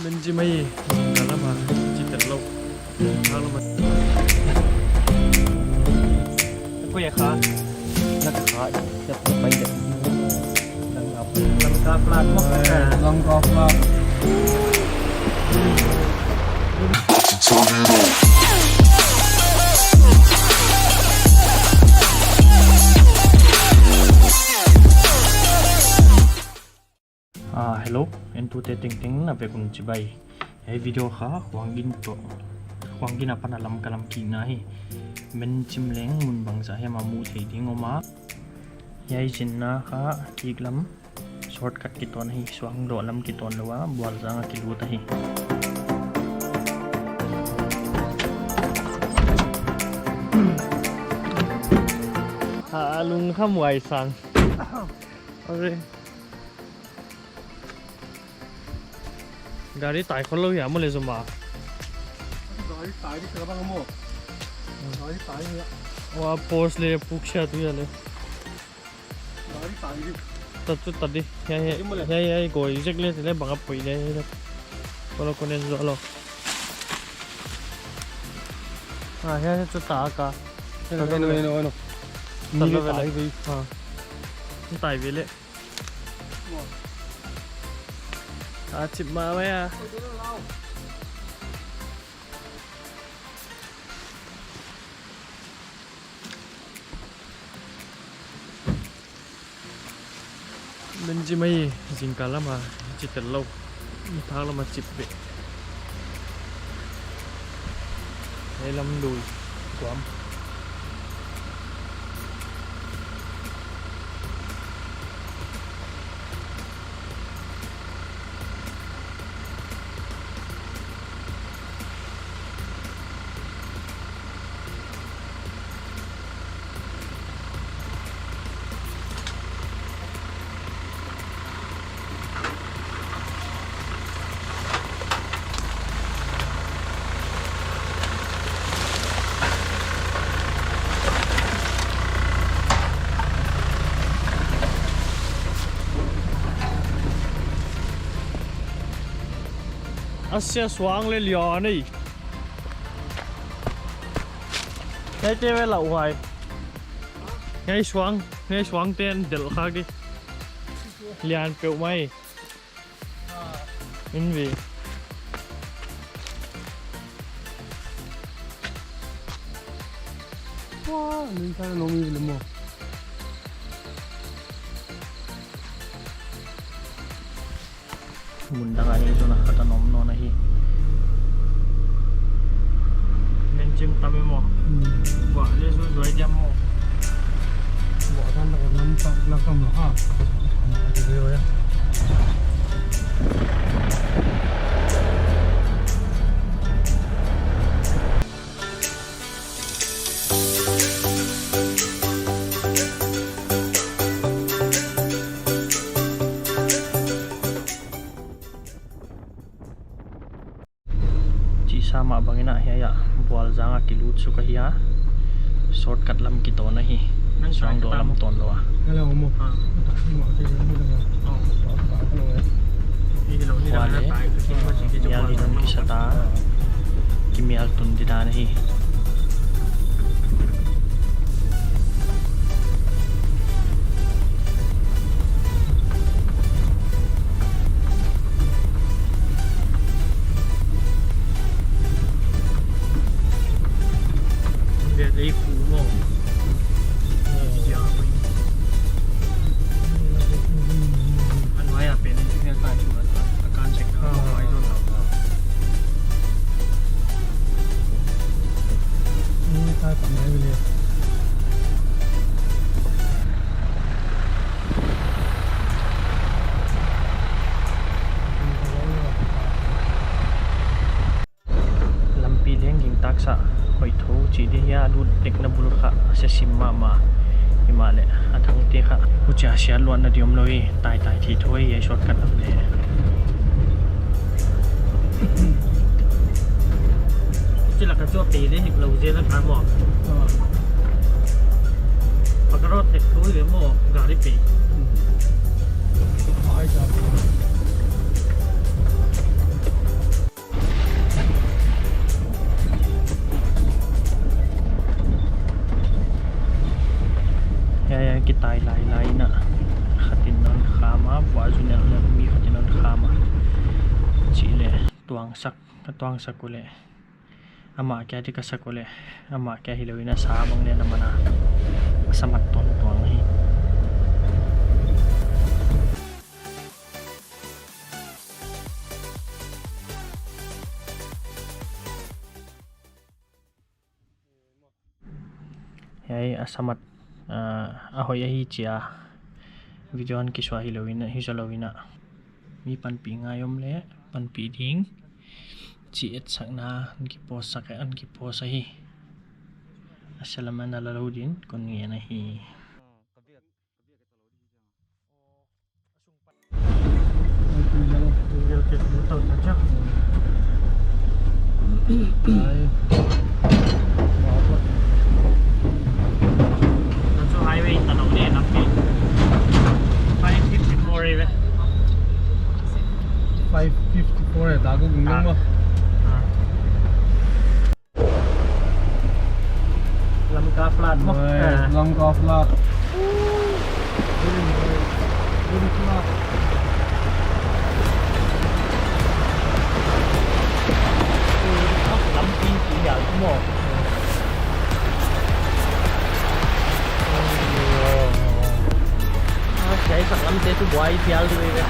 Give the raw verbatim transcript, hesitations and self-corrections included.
Min chi mai, ka lama, chi tel lou. Ka lama. Ko ya kha. Na kha, ya pai ya. Langkaw Flat mo. Langkaw Flat. Ah, hello, entute tengteng na vek un chibai. Hiai video kha Huanggin toh, Huanggin apan a lam ka lam kik na hi. Menchim leng mun bangzah hiam a muh theih ding om a. Hiai chinna kha kik lam shortcut kitawn hi, Suangdoh lam kitawn lou a, Bualzang a kilut ahi. Ha, lungkham huai sang. Are. Gari tai khol lou hia maw le zuma. Gari tai di kala bang maw. Gari tai di. Wa post le puk sia tu ya le. Gari tai di. Ta tu ta di. Ya ya. Di maw le. Ya ya, go exact le le bang a pui le. Kolo konen zo lo. Ah, ya ya, chu ta ka. Eno, eno, eno, eno. Ta lo vele. Tai di. Ha. Tai vele. A chip ma mai a. Min chi mai, zingkal lama chi tel lou. Nitak lama chip ve. Hiai lam lui guam. A sia suang le lian ei. Hiaite ve lau huai. Hiai suang, hiai suang ten delh khak di. Lian peuhmah. In ve. Wah, ni sa no mi le mo. Mun dang a ni zona khat a om nawn ahi. Menchim tam e maw. Hmm. Buah le zu zuai diam maw. Buah dan tak nam tak lakam lo ha. Di dia ya. Chih sa mah bangin a hiai a Bualzang a kilut suk ahi a. Shortcut lam kitawn ahi. Suangdoh lam tawn lou a. Hello, mo. Huan le, mial din hong kisa ta, kimial tun di dan ahi. Lampi leng ging taksa hoih thou chih di hia, lut dekna bul kha sia sim mahmah. Himahleh a thangte kha huchia siat luatna di om lou hi, taitai thei thou hi, hiai shortcut lam leh. Huchi laka chu a pe leh hek lou zel a kha maw. Ah. Pakaro thek thou hi maw, gari pe. Hmm. Ai, sa. Tuangsak, ka tuangsak uleh. Amah kia di ka sak uleh. Amah kia hilou in a sa bang leh na man a. A sa mat tuangtuang hi. Hiai a sa mat, ah, a hoih ahi chia. Video hon kisuah hilou in, hi zaw lou in. Mi panpih ngai om leh, panpih ding. Chi etsakna, hon kipost sak, hon kipost ahi. A sa lam a na la lou din, kon ngen ahi. Highway ta lou leh lampi. Five fifty-four hi ve. Five fifty-four hi, dak guk gung leng maw. Ah. Lamka flat maw. Oi, ah. Lamka flat. Lampi ti hial maw. Ah, hiai sak lam te tu buai hial di ve.